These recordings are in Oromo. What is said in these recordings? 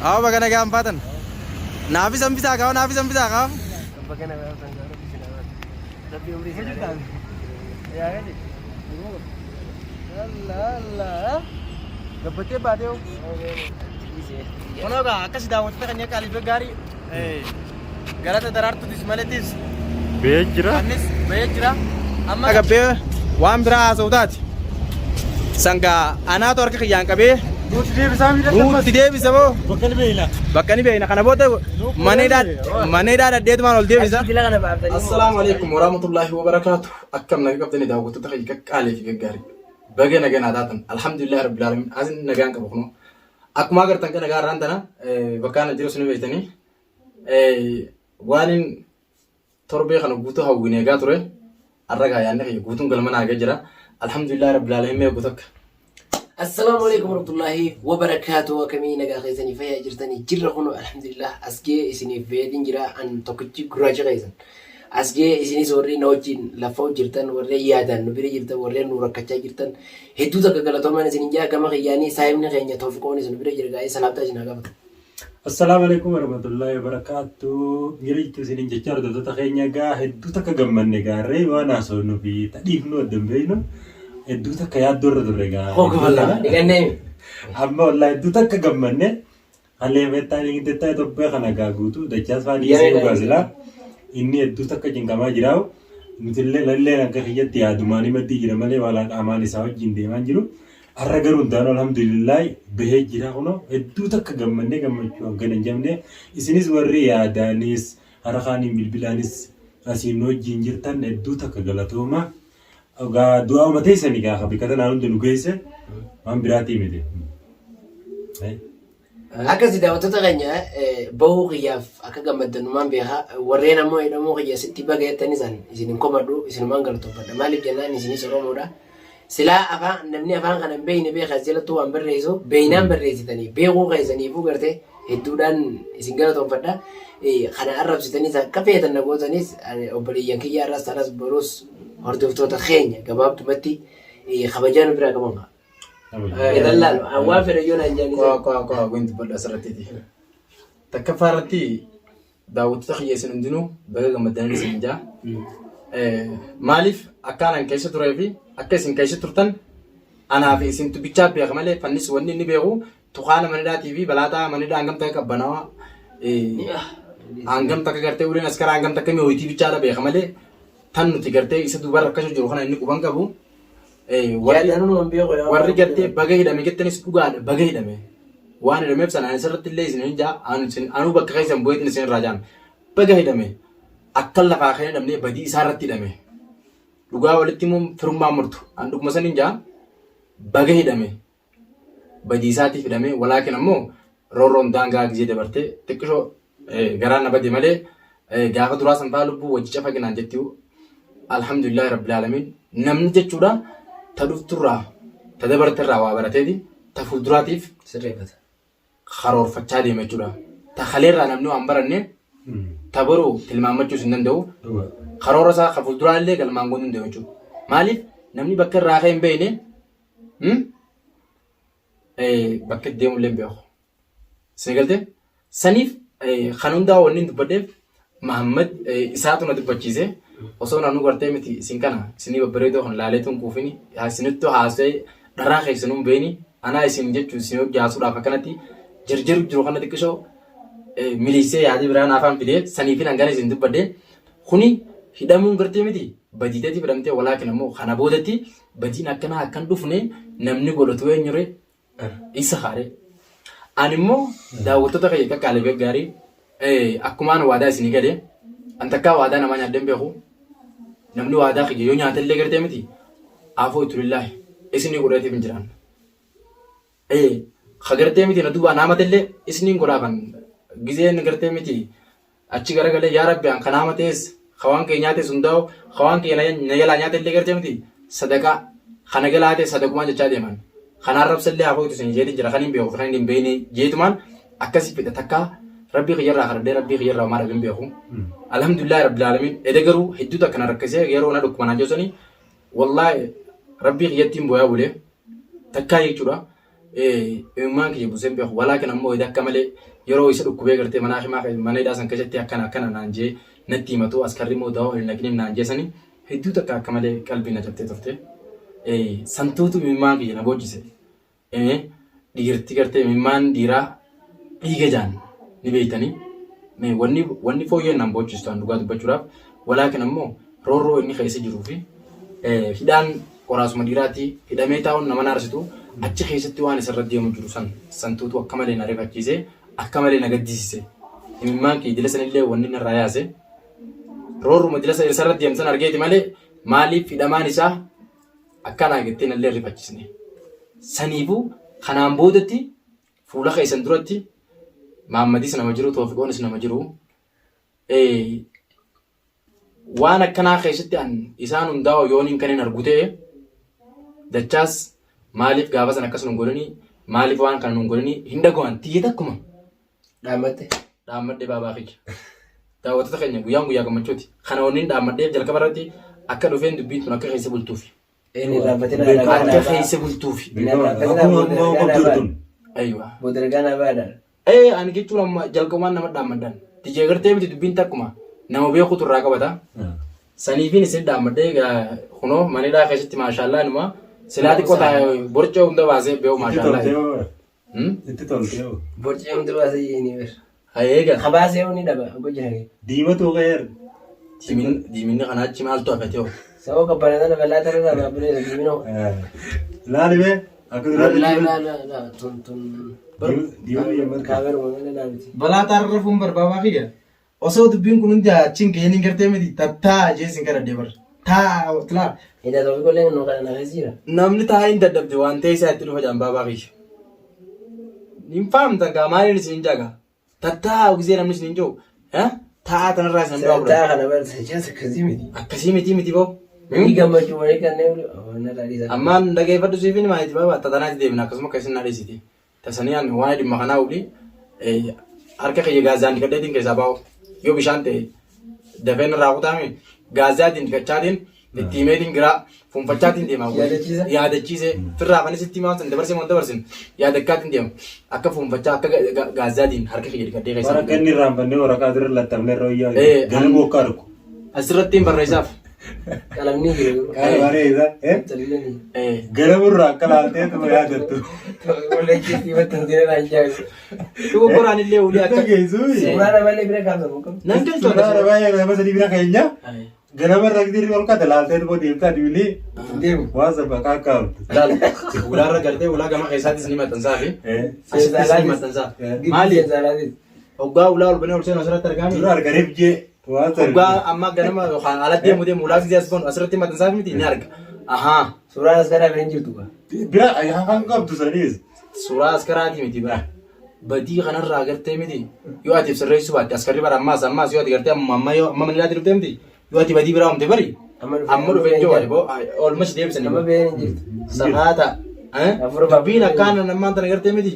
Haa baga nagaan baatan. Naafis hambisaa kaa naafis hambisaa kaa. Baga nagaan baatan rabbi isin haa baasu. Rabbi umrii isin haa dheeressu. Yaa gadi. Allah Allah. Gabbatee baatee hoo. Kunoo egaa akkasi daawwattoota keenya qaaliif gaarii galata daraartuutis malettis Ba'ee jira. annis ba'ee jira. Amma gabbee waan biraa haasa'u taate. Sangaa anaatu harka kiyyaan qabee Nuti deebisaa miidhagna. nutti deebisa moo Bakka ni beeyna. bakka ni beekna kana booda maneedhaa dhadheetumaan ol deebisa. Dila kana baaftanii. Assalaamu alaikum warahmatullahi wabarakaatu. Akkam naga qabdanii daawwattoota kiyya qaqqaalee fi gaggaarii. Baga nagaa naa taatan. Alhamdulillahi rabbil alamin. Asin nagaan qaba kunoo. Akkuma agartan kana gaarraan tana bakka ana jiru suni beektanii waanin torbee kana guutuu hawwin eegaa ture har'a gaa yaadni kiyya guutuun galma naa ga'ee jira. Alhamdulillahi rabbil alamin mee guutuu akka. Assalaamu alaikum warahmatullahi wabarakaatu. Akkamii nagaa keessanii fayyaa jirtanii jirra kun alhamdulillah as ga'ee isiniif beetiin jira an tokkichi gurraacha keessan. As ga'ee isinis warri na wajjin lafa jirtan warri yaadaan nu bira jirtan warreen nu rakkachaa jirtan hedduu takka galatoomaan isin jaa gama kiyyaanii saahibni keenya toofiqoonis nu bira jira gaa'ee salaamtaa isin haa gaafatu. Assalaamu alaikum warahmatullahi wabarakatuh. Jira jirtu isiniin jecha hordoftoota keenya egaa hedduu takka gammanne gaarree waan haasofnu fi tadhiifnu adda hin beeknu hedduu takka yaaddoo irra turre egaa. Hooga bal'aa dhiqannee. Amma wallahi hedduu takka gammanne halee feettaan ingittettaa Itoophiyaa kana egaa guutuu dachaas faa dhiisee dhugaa silaa inni hedduu takka cinqamaa jiraa'u nutillee lalleen akka kiyyatti yaadumaan himaddii jira malee walaa qaamaan isaa wajjin deemaa hin jiru. Har'a garuu hin taanu alhamdulillahi bahee jira kunoo hedduu takka gammannee gammachuu hangana hin jabne isinis warri yaadaanis hara kaaniin bilbilaanis asiin nu wajjin jirtan hedduu takka galatooma. Egaa du'aa'uma teessani gaafa bikka tanaan hunda nu geesse waan biraatii miti. Akkasi daawwattoota keenya bahuu kiyyaaf akka gammaddan numaan beeka. Warreen ammoo hidhamuu kiyya sitti baga jettanis an isin hin komadhu isinumaan galatoonfadha. Maaliif jennaan isinis Oromoodha. Silaa afaan namni afaan kana hin beekne beeka as jalattuu waan barreessu beeknaan barreessitanii beekuu keessaniifuu gartee hedduudhaan isin galatoonfadha. Kana arrabsitanis akka feetan na gootanis obboleeyyan kiyya arras tanas borus hordoftoota keenya gabaabdumatti kabajaa nu biraa qaban. Irra laalu. An waan fedhe yoo naan jedhan Qo'a qo'a qo'a wanti dubbadhu asirratti. Takkaffaa irratti daawwattoota kiyya isin hundinuu baga gammaddanii isin jaa. Maaliif akkaan an keessa turee fi akka isin keessa turtan anaa fi isin bichaa beeka malee fannis wanni inni beeku tukaana manidhaatii fi balaataa manidhaa hangam takka qabbanawaa hangam takka gartee uleen askaraa hangam takka mi'ooyitii bichaadha beeka malee tan nuti gartee isa dubarra akkasuma jiru kana inni quban qabu. Warri Yaadannoo hin beeku yaa warri gartee baga hidhame jettanis dhugaadha baga hidhame. Waan hidhameef sana ani sirriitti illee isin hin jaa anu isin anuu bakka keessan bu'eetiin isin irraa jaame. Baga hidhame akka lafaa kan hidhamne badii isaa irratti hidhame. Dhugaa walitti immoo firummaa murtu an dhuguma san hin jaa baga hidhame badii isaatiif hidhame walaakin ammoo roorroon daangaa gizee dabartee xiqqishoo garaan na bade malee gaafa duraa san faa lubbuu wajji cafaqinaan jettiu alhamdulillahi rabbil aalamiin namni jechuudha ta dhufturraa ta dabarterraa waa barateeti ta fuulduraatiif Sirreeffata. karoorfachaa deema jechuudha. Ta kaleerraa namni waan baranne ta boru tilmaammachuus hin danda'u. Karoora isaa ka fuulduraa illee galmaan gahuu hin danda'u jechuudha. Maaliif namni bakka irraa ka'e hin beekne bakka itti deemu illee hin beeku. Isin galtee? Saniif kan hundaa wanni hin dubbadheef Mahammad isaatu na dubbachiise osoo naannoo gartee miti isin kana isinii babbareedoo kana laalee tun kuufini isinittu haasa'ee dharaa keessan hin beeni anaa isin jechuun isin hojii haasuudhaaf akkanatti jarjaru jiru kana xiqqishoo miliisee yaadee biraa naafaan fidee saniifin hangana isin dubbadhe kuni hidhamuun gartee miti badiiteetiif hidhamtee walaakin ammoo kana boodatti badiin akkanaa akkan dhufne namni godhatu eenyure isa haare. Ani immoo daawwattoota kiyya qaqqaalee gaggaarii akkumaan waadaa isinii gale an takkaa waadaa namaa nyaadheen beeku namni waadaa kiyya yoo nyaatellee gartee miti afoo itulillaahi isinii godhateef hin jiraan. Ka gartee miti na duubaan haamatellee isiniin godhaafan gizeen gartee miti Achi garagalee yaa Rabbi an kan haamatees ka waan kee nyaates hundaa'u ka waan kee na jalaa nyaate illee gartee miti sadaqaa kana jalaa ta'e sadaqumaan jechaa deeman. Kan arrabsa illee haa fooytu isin jeetiin jira kan hin beeku kan hin beekne jeetumaan akkasi fedha takka Rabbii kiyyarraa kadhadhee Rabbii kiyyarraa homaa dhabe hin beeku. Alhamdulillahi Rabbil Aalamiin eda garuu hedduu takka na rakkisee yeroo na dhukkuba naan jeesanii wallaahi Rabbii kiyyattiin booyaa bulee takkaa jechuudha. Imimmaan kiyya busee hin beeku. Walaakin ammoo eda akka malee Yeroo isa dhukkubee gartee mana hakimaa mana hidhaa san keessatti akkana akkana naan jee natti himatu askarri immoo dawaa ol hin naqiniif naan jee sani hedduu takka akka malee qalbii na cabtee turte. Santuutu imimmaan kiyya na boochise. Dhiirti gartee imimmaan dhiiraa dhiiga jaan ni beeytanii. Mee wanni wanni fooyyeen nan boochistu an dhugaa dubbachuudhaaf walaakin ammoo roorroo inni keessa jiruu fi hidhaan qoraasuma dhiiraatti hidhamee taa'uun nama naarsitu achi keessatti waan isarra deemu jiru san santuutu akka malee na rifachiise akka malee na gaddisiise imimmaan kiyya dila sanillee wanni narraa yaase roorruma dila isarra deemu san argeeti malee maaliif hidhamaan isaa akkanaa jettee nallee rifachisne saniifuu kanaan boodatti fuula keessan duratti Mahammadis nama jiru Toofiqoonis nama jiru waan akkanaa keessatti an isaan hundaa'u yooniin kan hin argu ta'e dachaas maaliif gaafa san akkas nun godhanii maaliif waan kana nun godhanii hin dhaga'an tiyya takkuma Dhaammatte. Dhaammadhe baabaa kiyya. Daawwattoota keenya guyyaan guyyaa gammachuuti. Kana wanni dhaammadheef jalqaba irratti akka dhufeen dubbiin tun akka keessa bultuufi. Inni irraanfatina Akka keessa bultuufi. Akkuma amma qabdu tun. Aywa. Booda ragaa naa baadha. Ee ani jechuun amma jalqabumaan nama dhaammadhaan. Tijee gartee miti dubbiin takkuma nama beekutu irraa qabata. Saniifin isin dhaammadhee kunoo manidhaa keessatti maashaallaa inuma silaa xiqqoo taa'e borcee hunda baasee beeku Itti maashaallaa. toltee hoo? Itti toltee hoo? Borcee hunda baasee ni ber. Eega. Kabaasee ni dhaba hojii Diimatu qeer. Diiminni kanaa achi maaltu hafate hoo? Sababa qabbanaa tana balaa tana irraa baabbilee diiminoo. Laali bee akka duraatti Laa laa laa laa tun tun. diimatu yemmuu Kaameruma malee laa miti. Balaa taarra fuun barbaabaa kiyya. Osoo dubbiin kun hundi achi hin gahin gartee miti tattaa jee sin kadhadhee bar. Taa tilaa. Ida tokko illee nu kana na keessa jira. Namni taa'ee hin dadhabde waan ta'e isaa itti dhufa jaan baabaa kiyya. Hin fahamtan gaa maaliin isin hin jaagaa. Tattaa gisee namni isin hin jiru. Taa'aa tanarraa isin du'aa godhan. Sagantaa kana barsa jecha akkasii miti. Akkasii miti miti boo. Ni gammachuu malee kanneen narraa dhiisaa. Ammaan dhageeffadhu siifin maaliiti baabaa tatanaatti deebina akkasuma akka isin na dhiisiti. Tasanii ani waa'ee dhimma kanaa wuli harka kiyya gaazaan dhiqadheetiin keessaa baa'u yoo bishaan ta'e dafee narraa kutaame gaazaatiin dhiqachaatiin itti himeetiin giraa fuunfachaatiin deema. Yaadachiisa? Yaadachiise firraa kanis itti himaa san dabarsee moo hin dabarsin yaadakkaatiin deema akka fuunfachaa akka gaazaatiin harka kiyya dhiqadhee keessaa. Waraqaa inni irraanfannee waraqaa dura laxxafnee irra wayyaa Eh, ganama akka argu. Asirratti hin barreessaaf. Qalamni jiru. Qaala baree isaa. Talillee ni. Ganama irraa akka laaltee tuma yaadattu. Walajjiitti maxxansee naan jaalu. Dogoggoraan illee ulii akka. Dhageessuu. Suuraa namallee bira kaaftamu qabu. Nan galchu Suuraa akkasuma. baay'ee nama sadii bira keenya. Ganama irraa gidirri ol kaate laaltee tuma deemtaa duulii Deemu. waan sabaqaa kaa'amtu. Laal ulaarra galtee ulaa gama keessaatis ni maxxansaa fi asittis ni maxxansaa. Maali? Maali? Hoggaa ulaa ol banee ol seenu asirratti argaame. Dura arganiif jee waan Hoggaa amma ganama yookaan ala deemu deemu ulaa gisee as banu asirratti maxxansaa miti ni arga. Ahaa. Suuraan as karaa bira hin jirtu gaa. Bira hafan qabdu saniis. Suuraa askaraati miti bara. Badii kanarraa gartee miti yoo ati sirreessuu baatte askarri bara ammaas ammaas yoo ati gartee amma amma yoo amma manilaatti dhuftee miti yoo ati badii biraa uumte bari Amma dhufee- amma dhufee ijoo wali boo olma si deebisanii Amma bira hin jirtu. Safaata. Afur Dubbiin akkaan ammaan tana gartee miti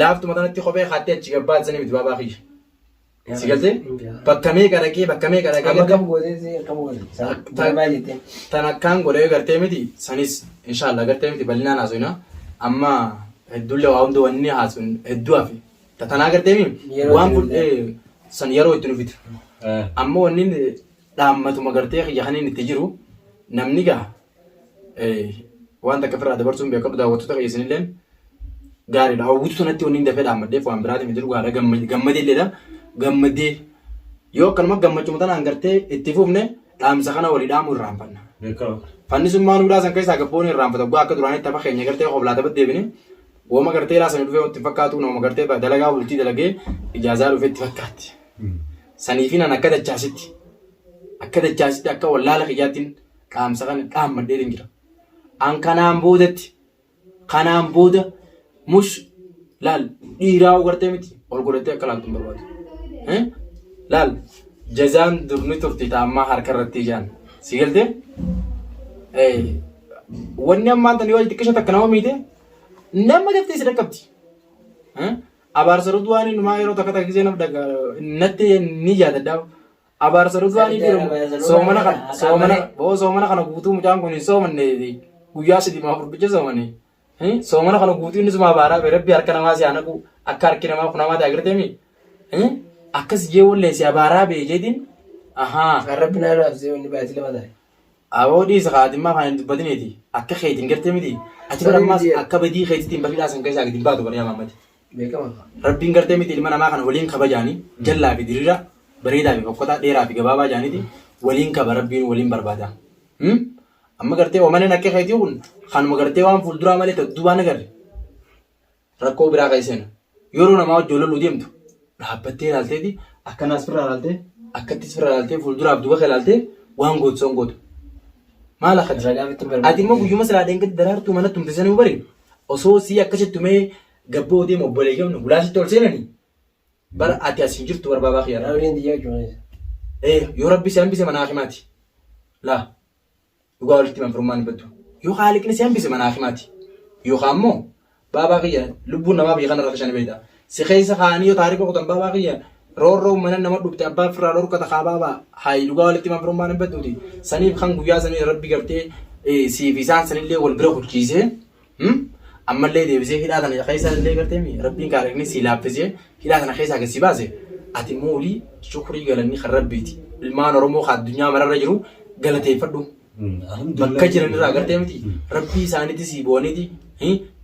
laaftuma tanatti kophee kaattee achi gabbaat sanii miti baabaa kiyya. Si galtee bakka meeqa dhaqee bakka meeqa dhaqee Amma gartee kam gootee si akkam goote? Maal jettee? Tan akkaan godhee gartee miti sanis inshaallah gartee miti bal'inaan haasofna amma hedduullee waa hunda wanni haasofnu hedduu hafe ta tanaa gartee miti Yeroo waan itti fudhee san yeroo itti nu fida amma wanni dhaammatuma gartee kiyya kan inni itti jiru namni gaa waan takka ofirraa dabarsuun beekadhu daawwattoota kiyya isinilleen gaariidha. Hawwitu sanatti wanni hin dafee dhaammadheef waan biraatiin hin jiru gaariidha gammadeelleedha. Gammadee yoo akkanuma gammachuma tanaan gartee itti fufne dhaamsa kana walii dhaamuu irraanfanna. Beekama. Fannisummaan hudhaa san keessaa gabboon irraanfata. Dhugaa akka duraanitti tapha keenya gartee qoblaa tapha deebine wooma gartee laa sanii dhufee itti fakkaatu nama gartee dalagaa bultii dalagee ijaazaa dhufee itti fakkaatti. Saniifin an akka dachaasitti akka dachaasitti akka wallaala kiyyaattiin dhaamsa kana dhaammadheetiin jira. An kanaan boodatti kanaan booda mus laal dhiiraa gartee miti ol godhattee akka laaltu hin barbaadu. Eh? Laal jazaan durni turti ta ammaa harka irratti ijaan si galtee? Eh, wanni ammaan tan yoo xiqqisha takka nama miite nama daftee si dhaqqabdi. Eh? Abaarsa Rudwaanii numaa yeroo takka takka gisee nama natti ni yaadadha. Abaarsa Rudwaanii jedhamu soomana kana soomana boo soomana kana guutuu mucaan kun hin soomanne guyyaa 3 4 bicha soomane. Soomana kana guutuu inni suma abaaraa bee rabbi harka namaa si haa naqu akka harki namaa kun namaa ta'e agarteemi. Akkas jee wallee si abaaraa bee jeetiin. Ahaa. Kan rabbi naa laafisee wanni baatii lama ta'e. Aboo dhiisa kaa atimmaa kana hin dubbatiniiti. Akka keetiin gartee miti. Ati bara ammaas akka badii keetiitiin bariidhaa san keessaa gadi hin baatu bari'aa Mahammad. Beekama. Rabbiin gartee miti ilma namaa kana waliin kabajaani jallaa fi diriira bareedaa fi fokkotaa dheeraa fi gabaabaa jaaniiti waliin kaba rabbiin waliin barbaada. Amma gartee omaneen akka keetii kun kanuma gartee waan fuulduraa malee ta duubaa nagarre. Rakkoo biraa keessa seena. Yeroo namaa wajjin loluu deemtu dhaabbattee ilaalteeti akkanaas firraa ilaaltee akkattis firraa ilaaltee fuulduraaf duuba kee ilaaltee waan gootu san gootu. Maal akkati? Ragaa bitti hin barbaadu. Ati immoo guyyuma silaa dheengaddi daraartuu mana tumte sanuu bari osoo sii akkasitti tumee gabboo deemu obboleeyyoon gulaasitti ol seenanii bara ati as hin jirtu barbaabaa kiyyaadha. Raawwiin xiyyaa jechuudha. Ee yoo rabbi si hambise mana hakimaati. Laa dhugaa walitti himan firummaan hin baddu. Yoo haaliqni si hambise mana hakimaati. Yookaan immoo baabaa kiyya lubbuun namaa biyya kanarra kashan beekta. Si keessa kaa'anii yoo taarika kutan baabaa kiyya roorroo mana nama dhufte abbaa firraa dhorkata kaa baabaa hayi dhugaa walitti himan firummaan hin badduuti. Saniif kan guyyaa sanii rabbi gartee siif isaan sanillee wal bira kuchiisee Ammallee deebisee hidhaa tana keessa illee garteemi rabbiin kaaliqni sii laaffisee hidhaa tana keessaa gad si baase ati immoo olii shukrii galanni kan rabbiiti. Ilmaan Oromoo kan addunyaa mararra jiru galateeffadhu. Bakka jiran irraa gartee miti rabbii isaaniiti sii bo'aniiti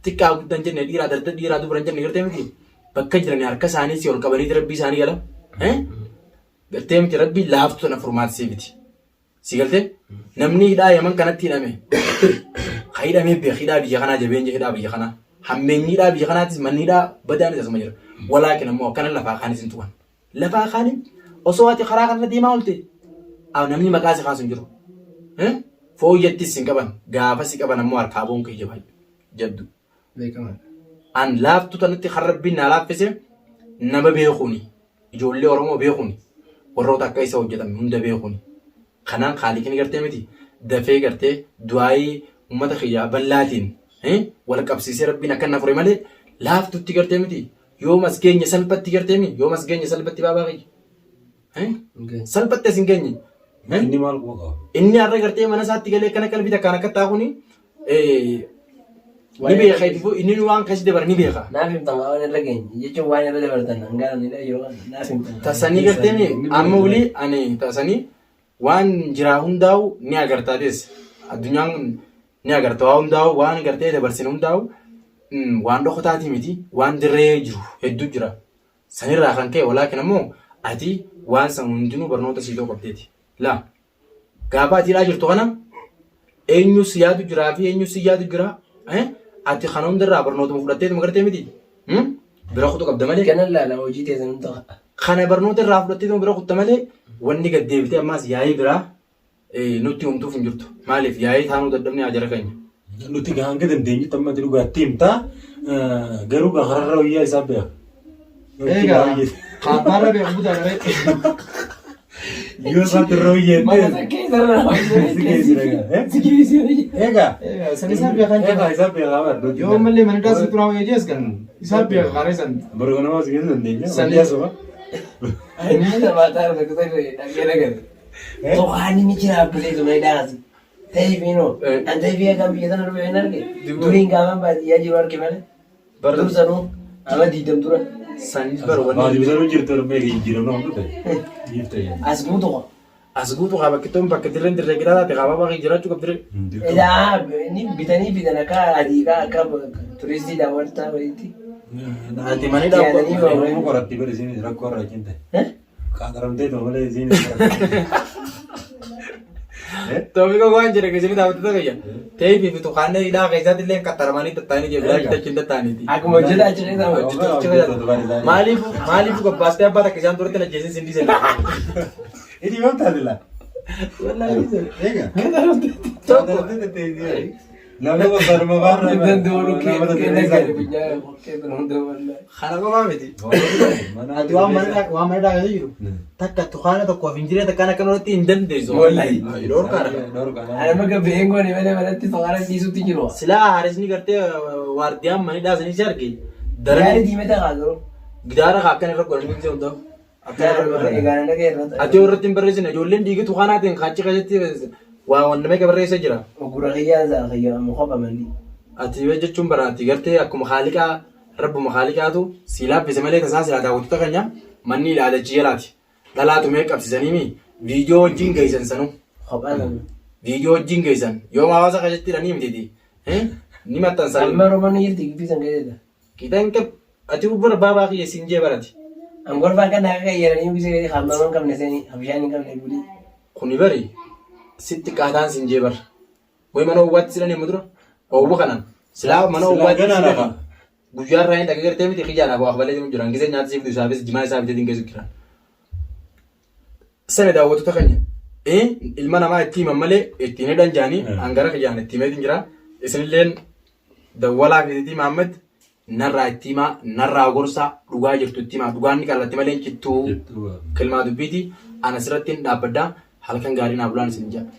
xiqqaa guddaa hin jenne dhiiraa darda dhiiraa dubara hin jenne gartee miti bakka jiran harka isaanii sii ol qabaniiti rabbii isaanii gala. Gartee miti rabbii laaftu tana furmaata sii miti. Si galtee? Namni hidhaa Yaman kanatti hidhame ka hidhamee beek hidhaa biyya kanaa jabeenya hidhaa biyya kanaa hammeenyi hidhaa biyya kanaatis manni hidhaa badaanis asuma jira. Walaakin ammoo akkana lafaa kaanis hin tuqan. Lafaa kaanii osoo ati karaa kanarra deemaa oolte namni maqaa si kaasu hin jiru. Fooyyattis hin qaban gaafa si qaban ammoo harkaa boon kee jabaa jabdu. Beekamaadha. An laaftu tanatti kan rabbiin naa laaffise nama beekuuni. Ijoollee Oromoo beekuuni. Warroota akka isa hojjetan hunda beekuuni. Kanaan kaaliqni gartee miti dafee gartee du'aayii uummata kiyyaa bal'aatiin wal qabsiisee rabbiin akka na fure malee laaftutti gartee miti yoom as geenye salphatti gartee mi yoom as geenye salphatti baabaa kiyya. Salphatti as hin geenye. Inni maal quba qaba? Inni har'a gartee mana isaatti galee akkana qalbii takkaan akka taa'u kuni ni beeka itti inni waan keessa dabare ni beeka. Naaf himtan waan irra geenye jechuun waan irra dabartan hangaan ani yeroo naaf himtan. Tasanii gartee mi amma wuli ani tasanii waan jiraa hundaa'u ni agartaa teessa. Addunyaan ni agarta waa hundaa'u waan gartee dabarsine hundaa'u waan dhokataatii miti waan dirree jiru hedduu jira. Sanirraa kan ka'e walaakin ammoo ati waan san hundinuu barnoota sii ta'uu qabdeeti. Laa gaafa ati hidhaa jirtu kana eenyu si yaadu jiraa fi eenyu si yaadu jira ati kana hundarraa barnootuma fudhatteetuma gartee miti bira kutu qabda malee. Kanan laala hojii teessan hunda. Kana barnoota irraa fudhatteetuma bira kutta malee wanni gad deebitee ammaas yaa'ii biraa nutti humtuuf hin jirtu. Maaliif yaa'ii taanuu dadhabne haa jara keenya. Nuti gaa hanga dandeenyutti amma ati dhugaatti himta. Garuu gaa hararra wayyaa isaa beeka. Egaa kaabbaarra beeku butaa garee. Yoo isaatti irra wayyaa Mana keessa irra Si geessi dhagaa. Si geessi. Egaa. Egaa san isaa beekan Egaa jira. isaa beekaa barnooti. Yoo mallee mana daasii turaa wayyaa jees kan isaa beeka qaree san. Barga namaa si geessu dandeenya. Sanii. Wayyaa soba. Inni taphataa irra kutaa dhagee dhagee. To'aani ni jira abbilee tuma hidhaasi. Ta'eefi noo. An ta'eefi akka biyya sana dhufe hin arge. Duriin gaafa baadiyyaa jiru arge malee. Dur sanuu ama diidam dura. Sanis bar wanni Baadiyyaa sanuu jirtu ormee jijjiiramna hundi ta'e. Dhiifte. As guutu qaba. As guutu haa bakki toon bakka dirreen dirree gidaa taate haa baabaa jiraachuu qabdire. Ilaa inni bitanii fidan akka adii kaa akka turistii daawwataa walitti. Ati mani Yaadanii dhaabbattu. Oromoo qoratti bari isiin rakkoo irraa cinte. Qaxaramtee too malee isiin. Toofiqa waan jedhe keessatti daawwattoota kiyya. Teefi fi tuqaanne hidhaa keessatti illee qaxaramanii tattaanii jiru. Bilaa achiin tattaaniiti. Akkuma hojjetaa achi keessa hojjetu. Maaliif maaliif gabbaastee abbaa takka isaan duratti ajjeesin sin dhiisan. Inni yoo taate laa. Wallaahi dhiisan. Egaa. Tokko. Namni barbaaduma baarraa. Danda'u keenya gadi biyyaa Kana qofaa miti. Ati waan mana waan mana keessa jiru takka tukaana tokkoof hin jiree takkaan akka irratti hin dandeessu. Wallahi. Dhorkaadha. Ani amma gabbeen goone malee manatti to'aara dhiisutti jiru. Silaa haarisni gartee waardiyaan manidhaa sanii si arge. Yaani Daranii diimata kaa garuu. gidaara kaa akkan irra godhanii gisee hundaa'u. Akka irra godhanii. Egaa na irratti. Ati yoo irratti hin barreessine ijoolleen dhiigi tukaanaatiin kaachi keessatti waa wanni meeqa barreessa jira. Ogura kiyyaa isaa kiyyaa amma kopha manni. Ati yoo jechuun bara ati gartee akkuma haaliqaa rabbuma haaliqaatu sii laaffise malee tasaa silaa daawwattoota keenya manni ilaadachii jalaati. Dhalaa tumee qabsisanii mi viidiyoo wajjin geessan sanuu. Kophaa sana. Viidiyoo wajjin geessan yooma hawaasa keessatti hidhanii mitiiti. Ni maxxansan. Amma Oromoon ni jirti gibbii san keessatti. Qitan qab ati bara baabaa kiyya siin jee barati. Angolfaan kan akka qayyaranii bisee gadi hammama hin qabne sanii bishaan hin qabne bulii. Kuni bari sitti qaataan siin jee bara. Way mana owwaatti sidhanii amma dura. Owwa kanaan. Silaa mana Silaa owwaatti ganaa sidhanii. lafa. Guyyaa irraa hin dhaqee gartee miti kiyyaa naaf waa balee jiru jiran. Gisee nyaata siif isaafis jimaa isaa biteetiin geessu jiran. Sana daawwattoota keenya. Ilma namaa itti himan malee ittiin hidhan jaanii hangara kiyyaan itti himeetiin jira. Isinilleen dawwalaa fiitiitii Mahammad narraa itti himaa narraa gorsaa dhugaa jirtu itti himaa dhugaan ni qallatti malee hin cittuu. Kilmaa dubbiiti ana sirratti hin dhaabbaddaa halkan gaarii naa bulaan isin jedha.